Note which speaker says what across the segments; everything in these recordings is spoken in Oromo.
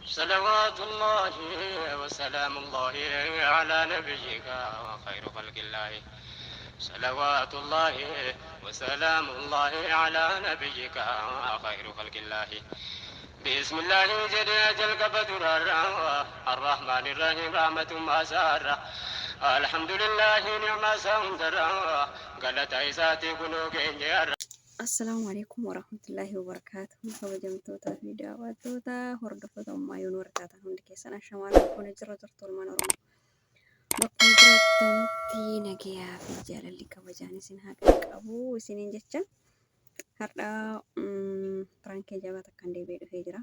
Speaker 1: صلوات الله وسلام الله على نبيك وخير خلق الله. صلوات الله وسلام الله على نبيك خير خلق الله. بسم الله جل جل الرحمن الرحيم رحمة ما سار. الحمد لله نعم سندر قالت عيساتي كنو.
Speaker 2: Assalaamu alaikum warahmatullahi wabarakatuh. Kabajamtootaa fi daawwattoota hordoftoota ammayyuu nu taatan hundi keessan ashamaan akkuma jirra jirtu ilmaan Oromoo. Bakkuma jiraatanitti nagayaa fi jaalalli kabajaan isin haa qaqqabu isiniin jecha har'a piraankii ajaa'ibaa takkaan deebi'ee dhufee jira.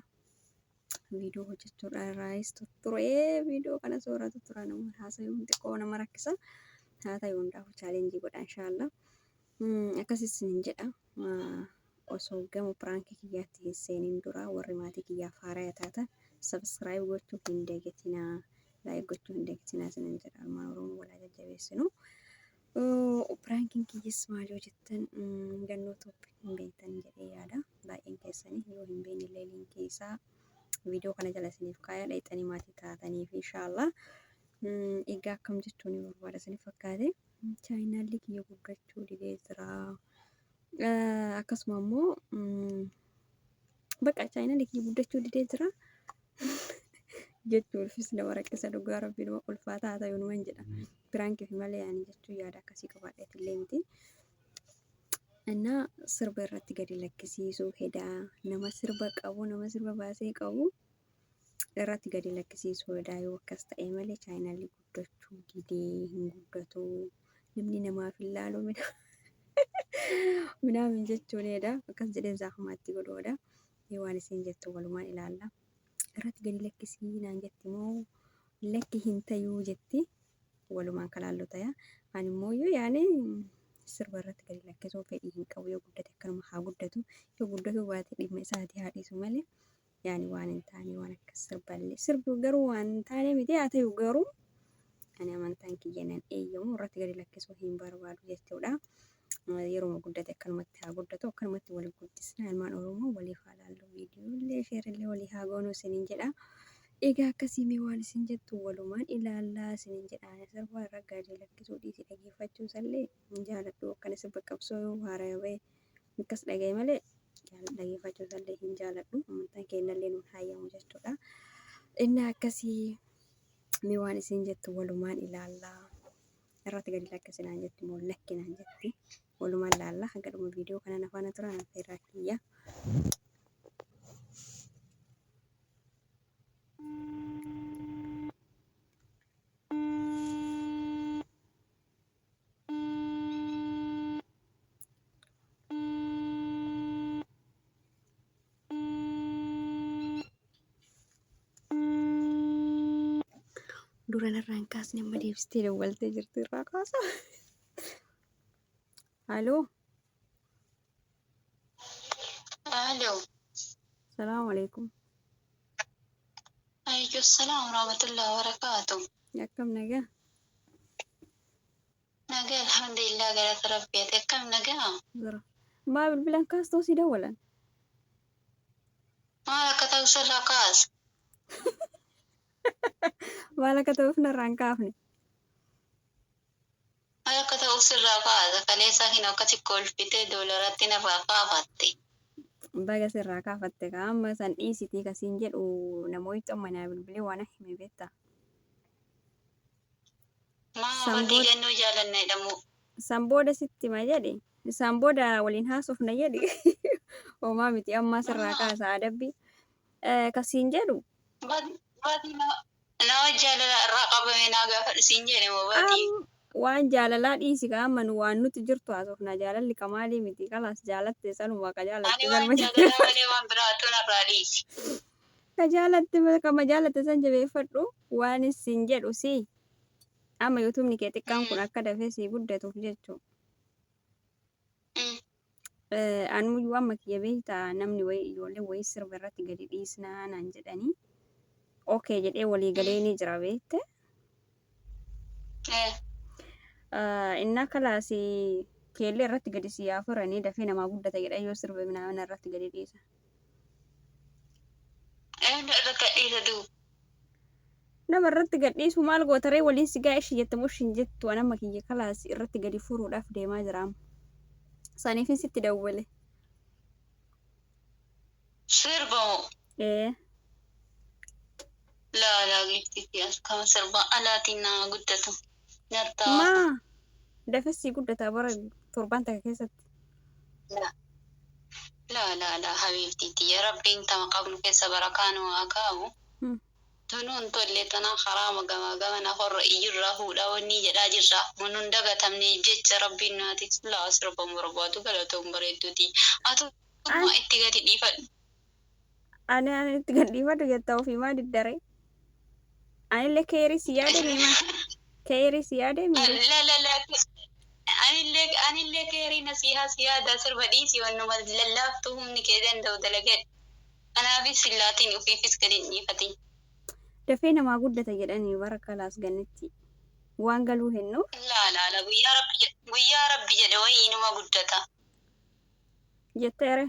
Speaker 2: Viidiyoo hojjechuudhaan irraayis tutturee viidiyoo kana suuraa tutturaa nama haasa'uun xiqqoo nama rakkisa. Haa ta'u hundaafuu chaalenjii godha inshaallah. Akkas isiniin jedha. Osoo gama piraankii kiyyaatti hin seeniin dura warri maatii kiyyaaf haaraa taatan subscribe gochuu hin dagatinaa, like gochuu hin dagatinaa isiniin jedha. Ilmaan Oromoo walaa jajjabeessinu. Piraankiin kiyyas maal yoo jettan gannoo tooppi hin beektan jedhee yaada. Baay'een keessanii yoo hin beekne illee liinkii isaa viidiyoo kana jala isiniif kaaya dhayxanii maatii taatanii fi inshaallah. Egaa akkam jechuun ni barbaada isiniif fakkaate. Chaayinaalli kiyya guddachuu didee jira. Akkasuma immoo bakka chaayinaalli kiyya guddachuu didee jira jechuufis nama rakkisa dhugaa rabbi nama ulfaataa haa ta'u numan jedha. Piraankiif malee ani jechuun yaada akkasii qabaadheet illee miti. Innaa sirba irratti gadi lakkisiisuu hedaa nama sirba qabu nama sirba baasee qabu irratti gadi lakkisiisuu hedaa yoo akkas ta'e malee chaayinaalli guddachuu didee hin guddatu namni namaaf hin laalu minaamin jechuun hedaa akkas jedhee zaahumaatti godhuudha. Mee waan isin jettu walumaan ilaalla. Irratti gadi lakkisii naan jetti moo lakki hin tayuu jetti walumaan kalaallu taya. Ani immoo yoo yaani sirba irratti gadi lakkisuu fedhii hin qabu yoo guddate akkanuma haa guddatu yoo guddatu baate dhimma isaati haa dhiisu malee yaani waan hin taane waan akka sirballee sirbi garuu waan hin taane miti haa ta'u garuu ani amantaan kiyya nan eeyyamu irratti gadi lakkisuu hin barbaadu jechuudha. Yeroo guddate akkanumatti haa guddatu akkanumatti wal guddisna ilmaan Oromoo waliif haa laallu viidiyoolee sheerillee walii haa goonu isiniin jedha. Egaa akkasii mee waan isin jettu walumaan ilaallaa isiniin jedha. Ani sirba irra gadi lakkisuu dhiisi dhageeffachuu isallee hin jaaladhu akkana sirba qabsoo yoo haaraa ba'e akkas dhagaye malee dhageeffachuu isallee hin jaaladhu amantaan keenyallee nuun hayyamu jechuudha. Inni akkasii mee waan isin jettu walumaan ilaallaa. Irratti gadi lakkisi naan jetti moo lakki naan jetti walumaan ilaallaa hanga dhuma viidiyoo kana na faana turaa affeerraa kiyya. Dura narraa hin kaasne amma deebistee dawwaltee jirti irraa kaasa. Aloo.
Speaker 3: Aloo.
Speaker 2: Salaamu alaikum.
Speaker 3: Alaikum salaam warahmatullahi wabarakatuh.
Speaker 2: Akkam nagaa?
Speaker 3: Nagaa alhamdulillah galata rabbiiti. Akkam nagaa?
Speaker 2: Jira. Maa bilbilan kaastoo si dawwalan?
Speaker 3: Maal akka ta'u sirraa kaasa?
Speaker 2: Maal akka ta'uuf narraa hin kaafne?
Speaker 3: Maal akka ta'uuf sirraa kaasa? Kaleessaa hin akkasi kolfitee doolaratti narraa kaafatte.
Speaker 2: Baga sirraa kaafatte kaa amma san dhiisitii kasiin jedhu namoonni amma naa bilbilee waan hime beektaa?
Speaker 3: Maa
Speaker 2: San
Speaker 3: badii
Speaker 2: booda
Speaker 3: gannoo jaalanna jedhamu.
Speaker 2: san booda sitti hima jedhi. Isaan booda waliin haasofna jedhi. Homaa miti ammaa sirraa kaasa adabbii. Kasiin jedhu
Speaker 3: Badii nama jaalala irraa qabame naa gaafadhu siin jedhe moo badii?
Speaker 2: Waan jaalalaa dhiisi ka amma nu waan nuti jirtu haasofna jaalalli ka maalii miti kalaas jaalatte sanuma ka
Speaker 3: Ani
Speaker 2: jaalatte
Speaker 3: waan
Speaker 2: sanuma
Speaker 3: jaalalaa malee waan biraa hattuu narraa dhiisi.
Speaker 2: Ka jaalatte kama jaalatte san jabeeffadhu waan siin jedhu si amma yuutuubni kee xiqqaan kun akka dafee sii guddatuuf jechuu. Anuyyuu amma kiyya beektaa namni wayii ijoollee wayii sirba irratti gadi dhiisnaa naan jedhanii okay jedhee walii galee ni jira beekte. Innaa kalaasi keellee irratti gadi si yaa furanii dafee namaa guddata jedha yoo sirba minaamin irratti gadi dhiisa.
Speaker 3: Eenyu irra gadhiisa duuba?
Speaker 2: Nama irratti gadhiisu maal gootaree waliin si gaa ishi jette moo ishi hin jettu an amma kiyya kalaas irratti gadi furuudhaaf deemaa jira amma. Saniifin sitti dawwale.
Speaker 3: Sirba moo?
Speaker 2: Ee.
Speaker 3: Laa laa giiftii as kama sirbaa alaatiin naa guddatu. Nartaa.
Speaker 2: Maa dafee sii guddataa bara torbaan takka keessatti.
Speaker 3: Laa laa laa laa habiibtii tiyya rabbiin tama qabnu keessa barakaa nu haa kaa'u. Tunuu hin tolle tanaa haraama gamaa gamana horra iyyurraa fuudhaa wannii jedhaa jirra. Nun dagatamne jecha rabbiin nu haa tiksu. Laa sirba hin barbaadu galatoom bareedduu tiyya. Atummaa itti gadi dhiifadhu.
Speaker 2: Ani itti gad dhiifadhu jetta ofii maa diddaree? Anillee keerii si yaade miima. Keerii si yaade miire.
Speaker 3: La la la anillee anillee keerii nasiihaa si yaada sirba dhiisi wannuma lallaaftuu humni kee danda'u dalagadhu. Anaafis hin laatin ufiifis gadi hin dhiifatin.
Speaker 2: Dafee namaa guddata jedhanii bara kalaas gannitti waan galuu hennuuf.
Speaker 3: Laa laa la guyyaa rabbi jedhe guyyaa rabbi jedhe wayii inuma guddata.
Speaker 2: Jetteere.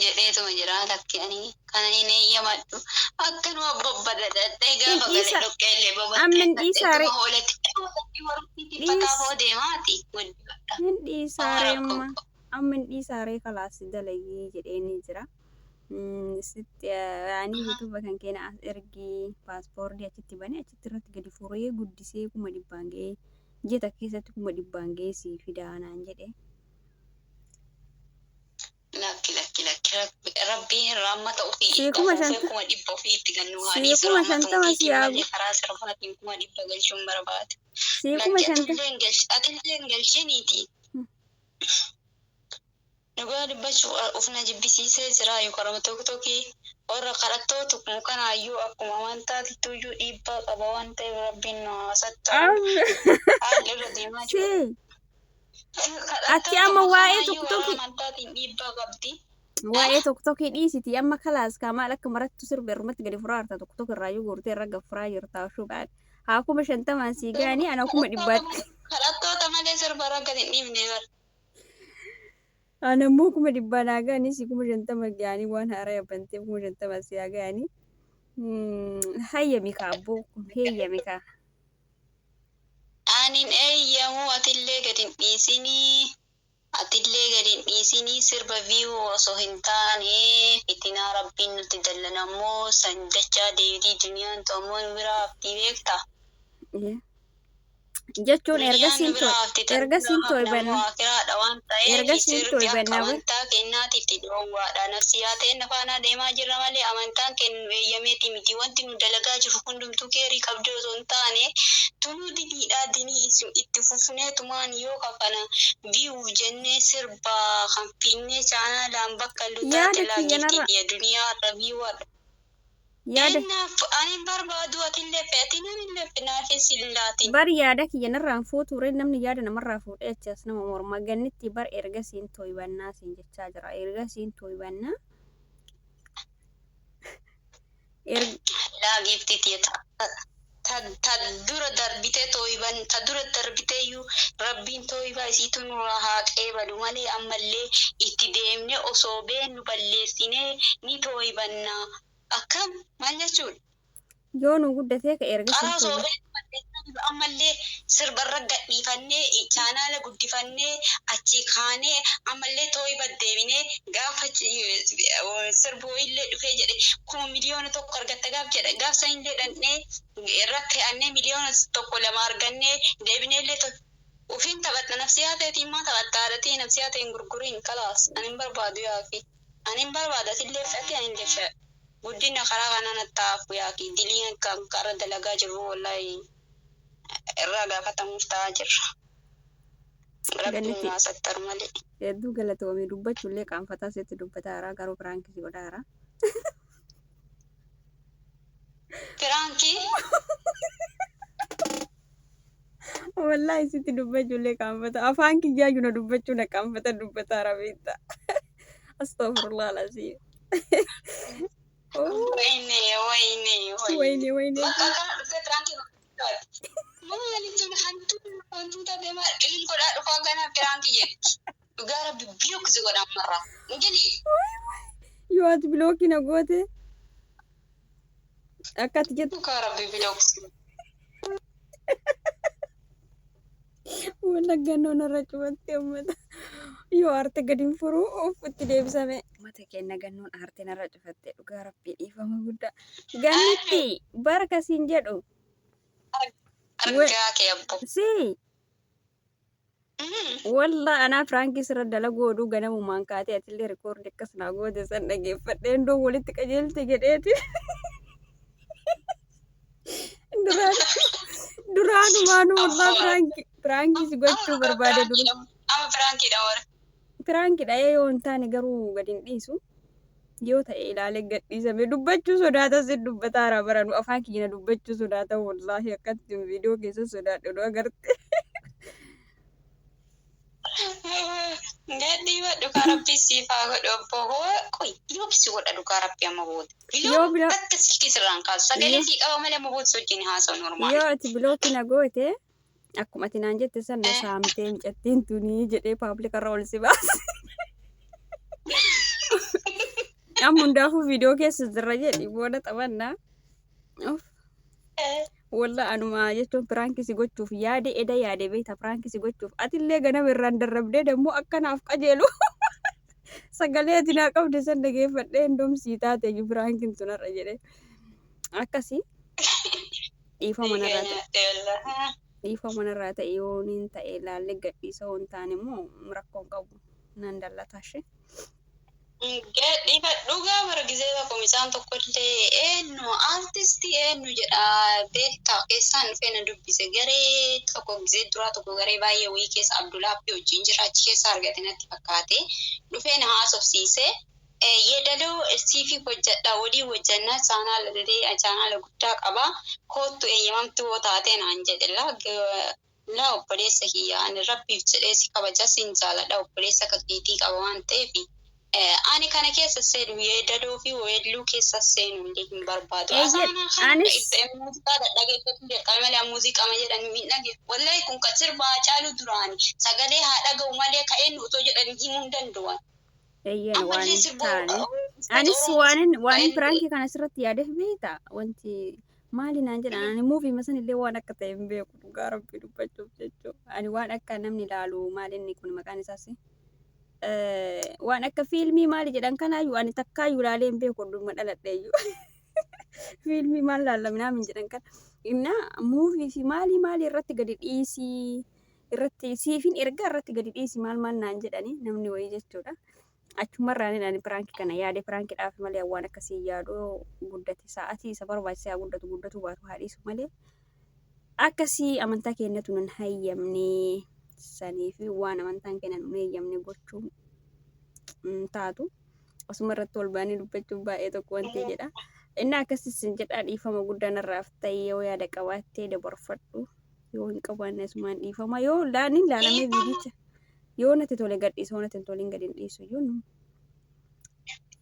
Speaker 3: Jedheetuma jira lakki ani kana hin eeyyamadhu akkanuma babbadadhadhee
Speaker 2: Hin
Speaker 3: gaafa gale
Speaker 2: dhiisa.
Speaker 3: dhoqqeellee
Speaker 2: Amma hin dhiisaare.
Speaker 3: babaxxeetuma hoolatti hoolatti warqii tiffataa
Speaker 2: Dhiis.
Speaker 3: hoo deemaati guddifadha.
Speaker 2: Hin
Speaker 3: Homaa
Speaker 2: dhiisaaree
Speaker 3: rakkoo
Speaker 2: amma.
Speaker 3: qabu.
Speaker 2: Amma hin dhiisaaree kalaas dalagii jedheenii jira. Sitti yaanii yuutuuba kan keenya as ergii paaspoortii achitti banee achitti irratti gadi furee guddisee 100,000 ga'ee ji'a takka keessatti 100,000 ga'ee sii fidaa naan jedhe.
Speaker 3: Lakki lakki lakki rabbi rabbiin rahmata ofii
Speaker 2: Sii
Speaker 3: itti
Speaker 2: kuma
Speaker 3: afuufee
Speaker 2: shanta
Speaker 3: 100,000 ofii itti gannu haa
Speaker 2: sii
Speaker 3: dhiisu
Speaker 2: kuma
Speaker 3: rahmatuma
Speaker 2: shantama sii
Speaker 3: ofiitiin
Speaker 2: haa
Speaker 3: malee karaa sirbaatiin 100,000 galchuun barbaada.
Speaker 2: Sii kuma
Speaker 3: Lakki
Speaker 2: shanta
Speaker 3: atillee hin galch atillee hin galchiniiti. Dhugaa dubbachuuf of na jibbisiisee jira yookaan tokko tokki warra kadhattootu kanaayyuu akkuma amantaatittuyyuu dhiibbaa qaba waan ta'eef rabbiin nu haa sattaru. Haalli irra deemaa jiru.
Speaker 2: See ati
Speaker 3: Kadhattoota
Speaker 2: amma waa'ee
Speaker 3: kanaayyuu warra
Speaker 2: tokko
Speaker 3: amantaatiin dhiibbaa qabdi.
Speaker 2: Waa'ee tokko tokko dhiisiti amma kalaas kaa maal akka marattu sirba irrumatti gadi furaa jirta tokko tokko irraayyuu guurtee irra gaffuraa jirta shubaad haa 50,000 sii ga'anii ana 100,000.
Speaker 3: Kadhattoota malee sirba irra gadi hin dhiifne bara.
Speaker 2: Ana immoo 100,000 haa ga'anii si 50,000 ga'anii waan haaraa yabbanteef 50,000 si haa ga'anii. Hayyami kaa abboo heeyyami kaa.
Speaker 3: Anin eeyyamu atillee gadi hin dhiisinii. Atillee gadi hin dhiisinii sirba view osoo hin taane fitinaa rabbiin nutti dallana ammoo san dachaa deebitii duniyaan tu ammoo nu biraa haftii beektaa.
Speaker 2: Jechuun
Speaker 3: Duniyaan nu
Speaker 2: ergasiin
Speaker 3: biraa hafti tan nu biraa
Speaker 2: ergasiin
Speaker 3: hafne ammoo
Speaker 2: tooybanna
Speaker 3: akiraadha waan ta'eef
Speaker 2: ergasiin
Speaker 3: sirbi akka
Speaker 2: tooybanna bar.
Speaker 3: amantaa kennaatiif dhoowwaadha. Nafsiyaa ta'een faanaa deemaa jirra malee amantaan kennu eeyyameeti miti. Wanti nu dalagaa jirru hundumtuu keerii qabdee osoo hin taane tunuu diliidhaa dinii itti fufnee tumaan yoo kafana view jennee sirba kan fiinnee chaanaalaan bakka
Speaker 2: Yaada
Speaker 3: lutaate laa
Speaker 2: kiyya
Speaker 3: giiftii
Speaker 2: narra
Speaker 3: tiyya duniyaa irra view har'a.
Speaker 2: Yaada
Speaker 3: Eennaaf ani hin barbaadu atillee fe'atiin anillee naafis hin laatin.
Speaker 2: Bar yaada kiyya narraan fuutuu ree namni yaada namarraa fuudhee achi as nama morma gannitti bar ergasiin tooybannaa siin jechaa jira ergasiin tooybannaa erg
Speaker 3: Laa giiftii tiyya ta ta dura darbitee tooyban ta dura darbiteeyyuu rabbiin tooybaa isiitu nurraa haa qeebalu malee ammallee itti deemnee osoo beennu balleessinee ni tooybanna akkam maal jechuudha?
Speaker 2: Yoo nu guddatee ka ergasiin
Speaker 3: Qaraa osoo
Speaker 2: tooyban.
Speaker 3: beennu balleessinee ammallee sirbarra gadhiifannee chaanaala guddifannee achii kaanee ammallee tooyba deebinee gaafa sirba wayiillee dhufee jedhe 1,000,000 argatta gaaf jedhe gaaf sanillee dhandhee irratti fe'annee 1,000,000 2 argannee deebineellee ufiin taphatta nafsiyaa ta'eetiin maa taphatta haadhatii nafsiyaa ta'e hin gurguriin kalaas ani hin barbaadu yaaki ani hin barbaadu atillee fe'ate ani illee fe'adhu guddina karaa kanaan attaafu yaaki diliin kan karra dalagaa jirru wallaahi irraa gaafatamuuf ta'aa jirra. Rabbiin
Speaker 2: Gannitti
Speaker 3: nu haa sattaru malee.
Speaker 2: Hedduu galatoomii dubbachuullee qaanfataa sitti dubbataa jira garuu piraankii si godhaa jira.
Speaker 3: Piraankii?
Speaker 2: Wallaahi sitti dubbachuullee qaanfata afaan kiyyaayyuu na dubbachuu na qaanfata dubbataa jira beektaa. Astaghfirullah alazim. Oh,
Speaker 3: Wayne wayne wayne.
Speaker 2: Wayne wayne.
Speaker 3: Bakka akkana dhuftee piraankii godhaati. Maali tun hantuu hantuu taatee maal qiliin godhaa dhufaa kana piraankii jetti. Dhugaa rabbi biyyoo si godha ammarraa. Ingili.
Speaker 2: Yoo ati block na goote akka ati jettu.
Speaker 3: Dhugaa rabbi block.
Speaker 2: Wallagga narra cufattee uummata. Yoo aarte gadi hin furuu of itti deebisame. Uummata keenya gannoon aarte narra cufatte, dhugaa rabbii dhiifama guddaa. Gannitti barka siin jedhu.
Speaker 3: Argaa kee abbo.
Speaker 2: Si walla anaa prank sirra dalaguu oduu ganamumaan kaatee atillee record akkas naa goote san dhageeffadhee iddoo walitti qajeelte jedheeti. Duraan duraanumaanuu wallaa prank si gochuu barbaade dura.
Speaker 3: Amma prankiidha warra.
Speaker 2: Prankiidha yoo hin taane garuu gadi hin dhiisu. Yoo ta'e ilaalee gadhiisame dubbachuu sodaata, si dubbataara baranu afaan kiyya dubbachuu sodaata. Wallaahi akkatti viidiyoo keessa sodaadhu nu agarte.
Speaker 3: Gadhiiba, dhugaa rabbii siif haa godhu obbo. Qoy, block si godha dhugaa rabbii amma booda.
Speaker 2: Yoo
Speaker 3: Block bakka silkii sirraan kaasu. Sagalee sii qaba malee amma booda wajjin haasa'u normal.
Speaker 2: Yoo ati block na goote, akkuma ati naan jette san na saamtee micattiin tunii jedhee public irra ol si baase. Amma hundaafuu viidiyoo keessa jirra jedhi, booda taphannaa. Uff. Walla anuma jechuun prank si gochuuf yaade, eda yaade beekta, prank si gochuuf atillee ganama irraan darrabdee dammoo akkanaaf qajeelu sagalee ati naa qabde san dhageeffadhee hindoomsii taate iyyuu prankiin tun har'a jedhee akkasii dhiifama narraa ta'e, dhiifama narraa ta'e. Yoo niin ta'e ilaallee gadhiisa, yoo hin taane immoo rakkoon qabu, nan dallataashee.
Speaker 3: Gadhiifa, dhugaa bara gizee tokko misaan tokkollee eenyu artistii eenyu jedha beektaa keessaan dhufee na dubbise. Garee tokko gizee duraa tokko garee baay'ee wayii keessa Abdulaappii wajjin jira, achi keessa argate natti fakkaate, dhufee na haasofsiise. Yeedaloo siifii hojjedha, walii hojjannaa, chaanaala illee chaanaala guddaa qaba, koottu eeyyamamtuu yoo taate naan jedhe. Laa obboleessa kiyya, ani rabbiif jedhee si kabaja, sin jaaladha, obboleessa akka keetii qaba waan ta'eef ani kana keessa seenu yeedaloo fi weelluu keessa seenu illee hin barbaadu.
Speaker 2: Eeyye, anis
Speaker 3: Muuziqaa dhaggeeffachuu jalqabe malee muuziqaa ma jedhan hin dhageeffu. Wallahi kun kan sirba Haacaaluu duraani sagalee haa dhaga'u malee ka'een otoo jedhan himuu hin danda'an.
Speaker 2: Eeyyeen waan
Speaker 3: Ammallee
Speaker 2: hin
Speaker 3: sirba
Speaker 2: taane. Anis waanin prank kana asirratti yaadeef beekta, wanti maali naan jedhan, ani movie masan illee waan akka ta'e hin beeku, dhugaa rabbii dubbachuuf jechuudha. Ani waan akka namni ilaalu, maali inni kun maqaan isaas, waan akka fiilmii maali jedhan kanaayyuu ani takkaayyuu ilaalee hin beeku, dhuma dhaladheeyyuu. Fiilmii maal laallaminaa min jedhan kana. Innaa movie fi maalii maalii irratti gadi dhiisii, irratti siifin ergaa irratti gadi dhiisi, maal maal naan jedhani namni wayii jechuudha. Achumarraan ani prank kana yaade, prankiidhaaf malee waan akkasii yaadu guddate sa'aatii isa barbaachise haa guddatu, guddatu baatu haa dhiisu malee akkasii amantaa keenyatu nun hayyamne. Sanii fi waan amantaan keenya nun hayyamne gochuun hin taatu. Asuma irratti ol ba'anii dubbachuun baay'ee tokko wanti jedha. Inni akkasii sin jedha, dhiifama guddaa narraaf ta'e. Yoo yaada qabaattee dabarfadhu, yoo hin qabaanne asumaan dhiifama. Yoo laanin laalamee viidicha yoo natti tole gadhiisa, yoo natti hin tolin gadi hin dhiisu iyyuu.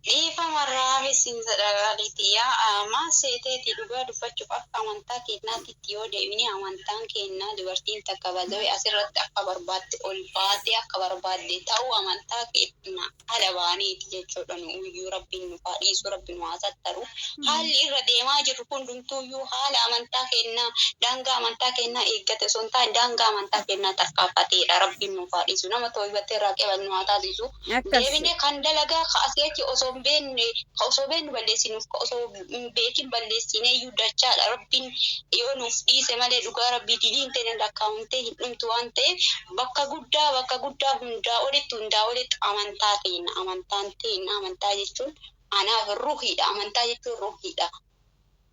Speaker 3: Dhiifama raafis hin jedha. Maal seeteeti, dhugaa dubbachuuf akka amantaa keenyaatti yoo deebine, amantaan keenyaa dubartiin takka bazawee asirratti akka barbaadde ol baatee akka barbaadde ta'uu amantaa keenya ala baaneeti jechuudha. Nu iyyuu rabbiin nu haa dhiisu, rabbiin nu haa sattaru. Haalli irra deemaa jirru kun hundumtuuyyuu haala amantaa keenyaa, daangaa amantaa keenyaa eeggate osoo hin taane daangaa amantaa keenyaa tarkaanfateedha. Rabbiin nu haa dhiisu, nama tooybatee irraa qebannu haa taasisu. Deebinee kan dalagaa ka asii achi osoo hin beekne, ka osoo beeknu balleessinuuf ka osoo hin beekin balleessinee iyyuu dachaadha. Rabbiin yoo nuuf dhiise malee, dhugaa rabbii diliin ta'e lakkaa'amtee hin dhumtu waan ta'eef, bakka guddaa, bakka guddaa, hundaa olitti amantaa teenya, amantaan teenya, amantaa jechuun anaaf ruhiidha, amantaa jechuun ruhiidha.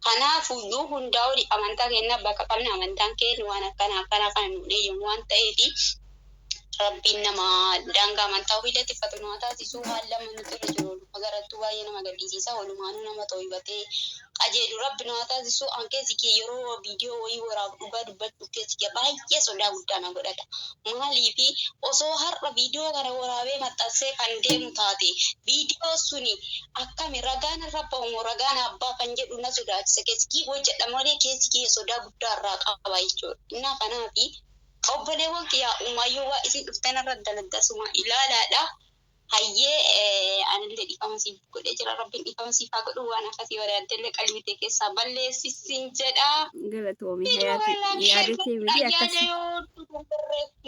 Speaker 3: Kanaafuyyuu hundaa oli amantaa keenya bakka qabna. Amantaan keenya waan akkana akkana kana nu eeyyamu waan ta'eefi, rabbiin nama daangaa amantaa ofii tifatu nu haa taasisu. Haalli amma nuti irra jiru magarattuu baay'ee nama gaddisiisa. Walumaanuu nama tooybatee qajeelu rabbi nu haa taasisu. An keessi kee yeroo viidiyoo wayii waraabu, dhugaa dubbachuuf keessi kee baay'ee sodaa guddaa na godhata. Maaliifi osoo har'a viidiyoo kana waraabee maxxansee kan deemu taate, viidiyoo suni akkami ragaan irra bahumoo ragaan abbaa kan jedhu na sodaachisa. Keessi kee hojjedha malee keessi kee sodaa guddaa irraa qaba jechuudha. Innaa kanaafi obboleewwan kiyyaa, uumayyuu waa isin dhuftan irra daladdasuma ilaalaadha. Hayyee, anillee dhiifama siif godhee jira. Rabbiin dhiifama siif haa godhu. Waan akkasii waraabdellee qalbii tee keessaa balleessisin jedha.
Speaker 2: Galatoomi hayaati, yaadatee miti
Speaker 3: Yaada
Speaker 2: akkas.
Speaker 3: Yoo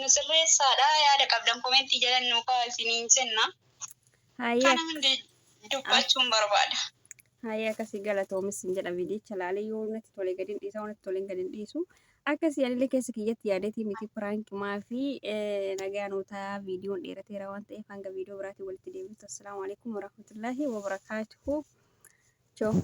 Speaker 3: nu sirreessaadha, yaada qabdan komentii jalan nu kaa'aa isiniin jenna.
Speaker 2: Hayyee.
Speaker 3: Kana hundi dubbachuun barbaada.
Speaker 2: Hayyee, akkasii galatoomis sin jedha. Viidiyicha laalee yoo natti tole gadi dhiisa, yoo natti tole gadi dhiisu. Akkasii anillee keessa kiyyatti yaadeetii miti, prankumaa fi nagaa nuutaa. Viidiyoon dheerateera waan ta'eef, hanga viidiyoo biraatiin walitti deebitu. Assalaamu alaikum warahmatullaahi wabarakaatuhu. Choo.